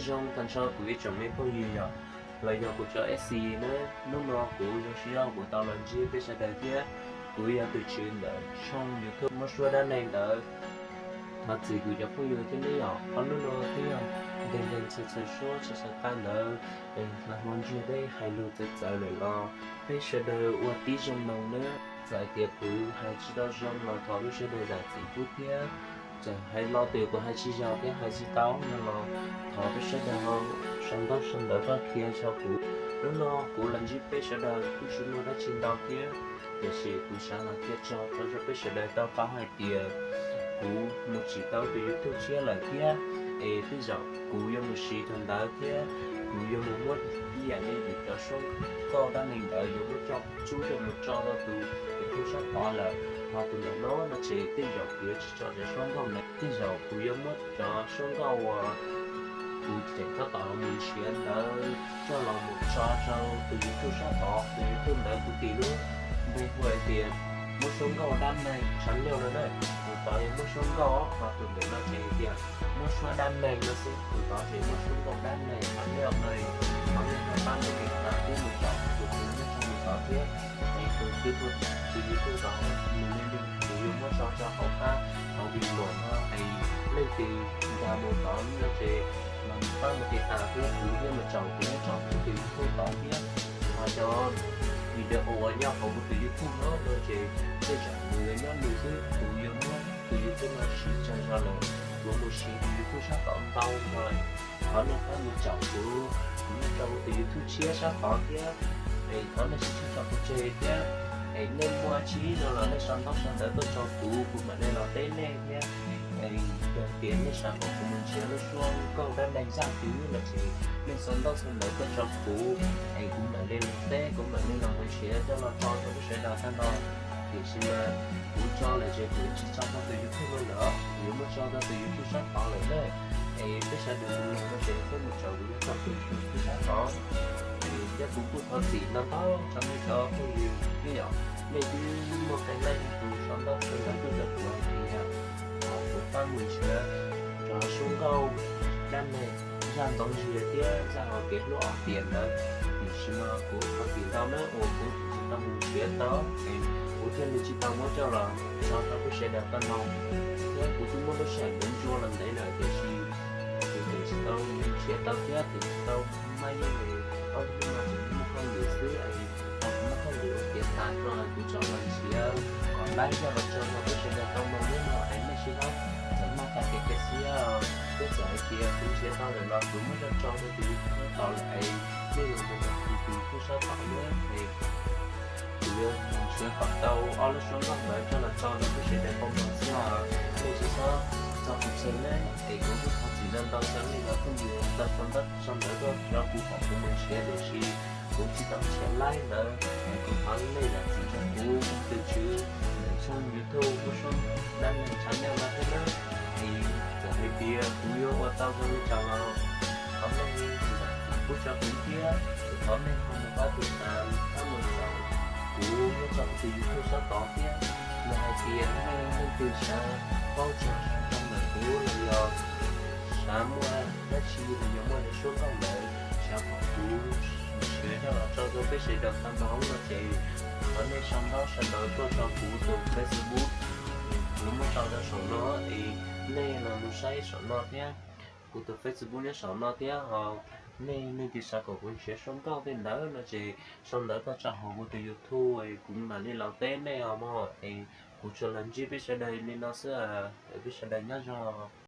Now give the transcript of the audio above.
Zoo tag nrho kuv ib tsoom me phooj ywg yom, los yog kuv cov F C na, hnub no kuv zoo siab uas kuv tau los ntsib peb sawv daws thiab. Kuv yog tus tswv ntawm tshooj YouTube Muab Suab Dab Neeg ntawd. Thov txim kuv cov phooj ywg thiab nawb yom, ob hnub no twb yog nkees nkees txhaws txhaws suab txhaws txhaws tag ntawd, es hla hmo ntsiag peb hais lus txawv txawv lawm los peb sawv daws ua tib zoo mloog nawb. Txawm hais tias kuv hais tsis tau zoo los thov peb sawv daws zam txim pub thiab. Txawm hais lo twg kuv hais tsis yog thiab hais tsis tau no los thov peb sawv daws sau ntaub sau ntawv tuaj qhia rau kuv. Hnub no kuv los ntsib peb sawv daws kuj tsis muaj dab tsi ntau thiab, tiam sis kuv xav los qhia tso rau peb sawv daws tau paub hais tias kuv mus tsim tau tus YouTube tshiab lawm thiab, es tej zaum kuv yuav mus siv tus ntawd thiab kuv yuav mus muab ib yam li cov suab nkauj dab neeg ntawd yuav muab coj tsub coj mus tso rau tus YouTube sab tod lawm, ho tus ntawm no no ces tej zaum kuv yuav tsis tso cov suab nkauj ntawd, tej zaum kuv yuav muab cov suab nkauj uas kuv tseem tab tom mus nrhiav ntawd coj los mus tso rau tus YouTube sab tod. Tus YouTube ntawd kuv tis lub npe hu hais tias Muab Suab Nkauj Dab Neeg Channel no na. Tus tod yog Muab Suab Nkauj, ho tus ntawm no ces hais tias Muab Suab Dab Neeg no xwb. Tus tod ces Muab Suab Nkauj Dab Neeg Channel no. Thov nej ho pab mus tiv tas thiab mus caum tus tus nyob rau mus tod thiab. Es tus YouTube, tus YouTube tod nws me me, kuv yuav muab tso rau hauv qab hauv video no, es leej twg nkag mus tod no ces los pab mus tiv tas thiab kuv thiaj mus caum kuv nyob rau kuv tus YouTube tod thiab. Ho cov video uas nyob hauv kuv tus YouTube no no ces tej zaum nws yuav nyob nws xwb, kuv yuav muab tus YouTube no siv tsawg zaus lawm, kuv mus siv tus YouTube sab tod ntau no lawm. Thov nej pab mus caum kuv, kuv nyob rau kuv tus YouTube tshiab sab tod thiab. Es thov nej tsis txhob tso kuv tseg thiab. Es nej muaj dab tsi no los nej sau ntaub sau ntawv tuaj rau kuv, kuv mam li los teb nej thiab. Es yog tias nej xav kom kuv mus nrhiav lub suab nkauj dab neeg zaj twg no ces nej sau ntaub sau ntawv tuaj rau kuv, es kuv mam li los teb, kuv mam li los mus nrhiav coj los tso rau peb sawv daws tag no. Tiam sis mas kuv tso lawm ces kuv tsis tso rau tus YouTube no lawm, kuv yuav muab tso rau tus YouTube sab tod lawm na. Es peb sawv daws mus mloog no ces peb mus caum kuv nyob rau tus YouTube sab tod. Es thiab kuv kuj thov txim ntau ntau rau nej cov phooj ywg thiab yom, nej twb muaj qee leej kuj sau ntaub sau ntawv tuaj rau kuv hais tias kuv pab mus nrhiav cov suab nkauj dab neeg zaj ntxoov ntxias thiab zaj hauv kev hlub ob tiam ntawd. Tiam sis mas kuv thov txim ntau na uas kuv tsis tau mus nrhiav tau, es kuv thiaj li tsis tau muab coj los tso rau peb sawv daws tau mloog. Thiab kuv twb muab lub sij hawm ntawd ntsuas los ntev lawm tiam sis kuv tseem tsis tau mus nrhiav tau thiab tseem tsis tau maj yeej li. Ob hnub no tseem muaj hauj lwm xwb, es tau muaj hauj lwm ua tiav tas tso kuv tso los nrhiav kom laib coj los tso rau peb sawv daws tau mloog nawb mog. Es nej sib hlub, txawm maj tas kev cia siab, thiab txawm hais tias kuv nrhiav tau lawm los kuv muab coj tso rau tus YouTube sab tod lawm, es nej yuav mus rau tus YouTube sab tod nawb. Es kuv yuav nrhiav kom tau ob lub suab nkauj ntawd coj los tso rau peb sawv daws tau mloog xwb os. Nej tsis txhob tso kuv tseg nawb. Es kuv kuj thov txim ntau ntau rau nej cov phooj ywg tau sau ntaub sau ntawv tuaj rau kuv kom kuv mus nrhiav, tiam sis kuv tsis tau nrhiav laib ntawd. Es kuv thov nej zam txim rau kuv tus tswv ntawm tshooj YouTube Muab Suab Dab Neeg Channel no thiab nawb. Es txawm hais tias kuv yuav ua tau zoo li cas los thov nej zam txim pub rau kuv thiab, thov nej ho mus pab tiv tas, pab mus caum kuv nyob rau kuv tus YouTube sab tod thiab. Yog hais tias nej leej twg xav paub txog suab nkauj ntawm kuv los yog xav muaj dab tsi los yog muaj cov suab nkauj ntawd xav kom kuv nrhiav coj los tso rau peb sawv daws tau mloog no ces thov nej sau ntaub sau ntawv tuaj rau kuv tus Facebook, kuv muab tso rau saum no, es nej los mus saib saum no thiab. Kuv tus Facebook nyob saum no thiab os. Nej leej twg xav kom kuv nrhiav suab nkauj tej ntawd no ces sau ntawv tuaj rau hauv kuv tus YouTube, kuv mam li los teb nej os mog. Es kuv tsuas los ntsib peb sawv daws li no xwb, peb sawv daws nyob zoo.